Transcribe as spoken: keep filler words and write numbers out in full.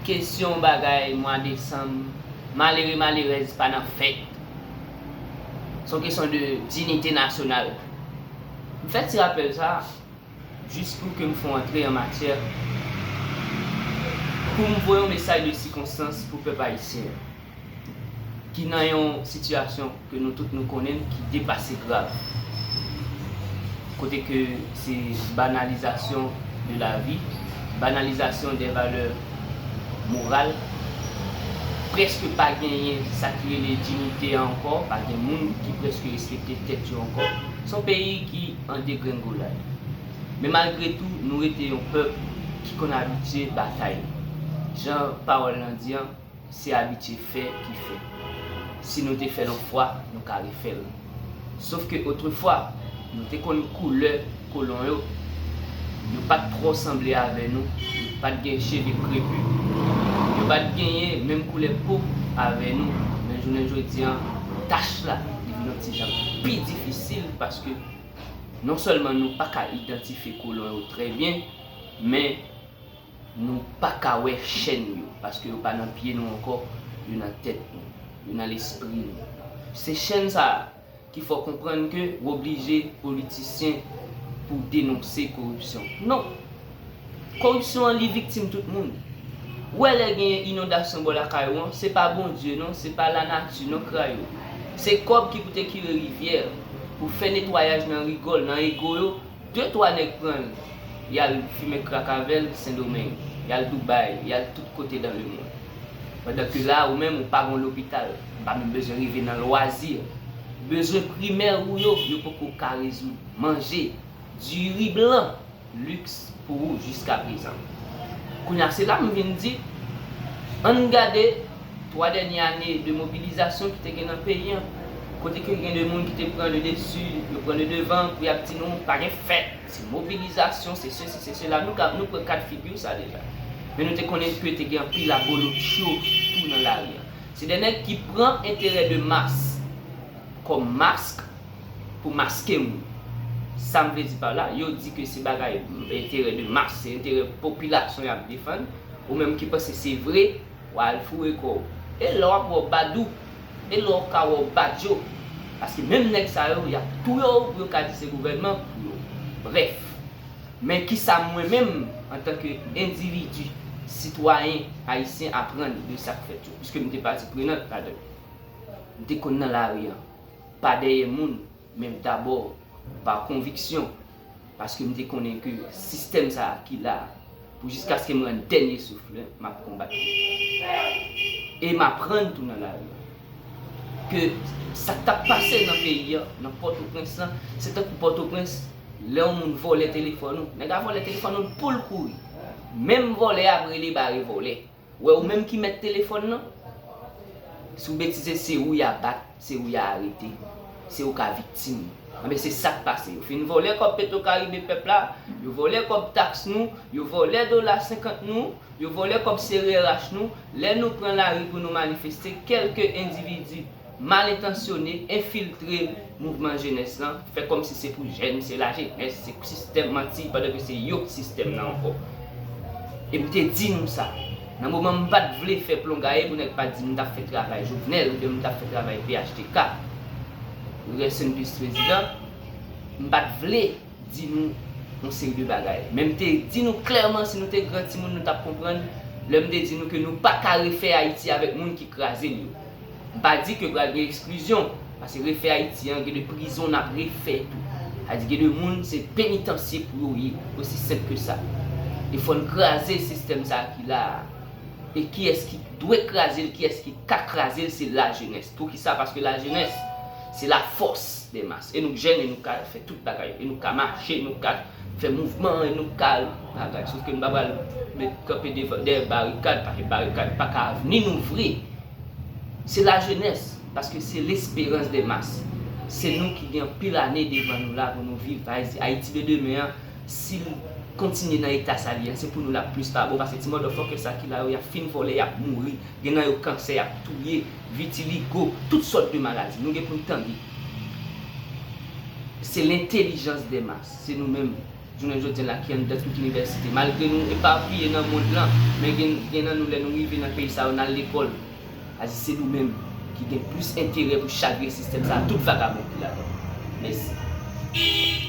Kesyon bagay mwa desanm, malere malerèz pa nan fèt. Se yon kesyon de dinite nasyonal. M fè ti rapèl sa a jis pou ke m fè yon antre an matyè, pou m voye yon mesaj de sikonstans pou pèp ayisyen an ki nan yon sitiyasyon ke nou tout nou konnen ki depase grav. Kote ke se banalizasyon de la vi, banalizasyon de valè moral, prèske pa genyen sa ki rele dinite a ankò, pa gen moun ki prèske respekte tèt yo ankò. Se yon peyi ki an degrengolad. Men malgre tou, nou rete yon pèp ki konn abitye batay. Jan pawòl lan di an, se abitye fè ki fè. Si nou te fè l yon fwa, nou ka refè l. Sof ke otrefwa, nou te konn koulè kolon yo. Yo pa t twò sanble avè nou, yo pa t gen cheve krepi, yo pa t genyen menm koulè po avè nou. Men jounen jodi an, tach la li vin yon ti jan pi difisil paske non sèlman nou pa ka idantifye kolon yo trè byen, men nou pa ka wè chèn yo, paske yo pa nan pye nou ankò, yo nan tèt nou, yo nan lespri nou. Se chèn sa a ki fè w konprann ke w oblije politisyen pou w denonse koripsyon. Non! Koripsyon an, li viktim tout moun. Ou wè lè genyen inondasyon bò lakay ou an, se pa Bondye non, se pa lanati non k rayi w. Se kòb ki pou te kire rivyè pou fè netwayaj nan rigòl, nan ego yo, de twa nèg pran l, y al fimen krak avè l Sendomeng, y al Dubai, y al tout kote dans le monde. Pandan ke la, ou menm, ou pa gon lopital, ou pa menm bezwen rive nan lwazi. Bezwen primè ou yo, yo poko ka rezoud. Manje, diri blan, liks pou ou jiska prezan. Kounye a, se la m vin di, ann gade twa dènye ane de mobilizasyon ki te gen nan peyi an, kote ke gen de moun ki te pran le desi, yo pran le devan pou y ap di nou pa gen fèt. Se mobilizasyon, se sesi, se sela. Nou ka, nou pran ka de figi sa deja. Men nou te konnen ke te gen anpil abolotcho tou nan lari an. Se de nèg ki pran enterè de mas kòm mask pou maske moun. Sa m vle di pa la, yo di ke se bagay enterè de mas, se enterè popilasyon y ap defann, ou menm ki panse se vre, w a al foure kò w. E lè w ap wè w Badou, e lè w ka wè w Badjo, paske menm nèg sa yo, y ap touye w pou yo ka di se gouvènman pou yo. Brèf, men kisa mwen menm, antanke endividi, sitwayen ayisyen, aprann de sa k fèt yo, piske m te pati prenant ladan l. M te konn nan lari an, pa dèyè moun, men dabò pa konviksyon, paske m te konnen ke sistèm sa a ki la a, pou jiskaske m rann dènye souf mwen, m ap konbat li. E m aprann tou nan lari an, ke sa k t ap pase nan peyi an, nan Pòtoprens lan, se tankou Pòtoprens, lè yon moun vòlè telefòn ou, nèg la vòlè telefòn ou pou l kouri. Menm vòlè a ap rele bare vòlè. Wè, ou menm ki mèt telefòn nan, si w betize, se ou y a bat, se ou y a arete, se ou k a viktim. Anben, se sa k pase. Yo fin vòlè kòb Petwokaribe pèp la, yo vòlè kòb taks nou, yo vòlè dola senkant nou, yo vòlè kòb C R H nou. Lè nou pran lari pou nou manifeste, kèlke endividi mal entansyone enfiltre mouvman jenès lan, fè kòmsi se pou jèn, se lajenès, se sistèm, manti, pandan ke se yo k sistèm nan ankò. E m te di nou sa. Nan moman m pa t vle fè plongaye pou nèg pa di m t ap fè travay Jovenel oubyen m t ap fè travay P H T K, Rest in Peace Prezidan, m pa t vle di nou yon seri de bagay. Men m te di nou klèman, si nou te gran timoun, nou t ap konprann, lè m te di nou ke nou pa ka refè Ayiti avèk moun ki kraze l yo. M pa di ke pral gen eksklizyon, paske refè Ayiti an, gen de prizon n ap refè tou. Sa di gen de moun, se penitansye pou yo ye, osi senp ke sa. E fò n kraze sistèm sa a ki la a. E kiyès ki dwe kraze l, kiyès ki ka kraze l, se lajenès. Poukisa? Paske lajenès, se lafòs dè mas. E nou k jèn, e nou ka fè tout bagay. E nou ka mache, nou ka fè mouvman, e nou ka bagay. Sof ke nou pa pral met kanpe devan, dèyè barikad, paske barikad pa ka avni nou vre. Se lajenès, paske se lesperans dè mas. Se nou ki gen anpil ane devan nou la pou nou viv. Ayiti, Ayiti de demen an, si l kontinye nan eta sa l ye an, se pou nou l ap plis pa bon, paske ti motherfucker sa ki la yo, y ap fin vòlè, y ap mouri, gen nan yo kansè, y ap touye, vitiligo, tout sòt de maladi. Nou gen pou n tande. Se lentelijans dè mas, se nou menm. jounen jodi a la ki anndan tout inivèsite. Malgre nou epapiye nan mond lan, men gen, gen nan nou lè nou rive nan peyi sa yo, n al lekòl. Azi se nou menm ki gen plis enterè pou chavire sistèm sa, tout vagabon ki ladan. Mèsi.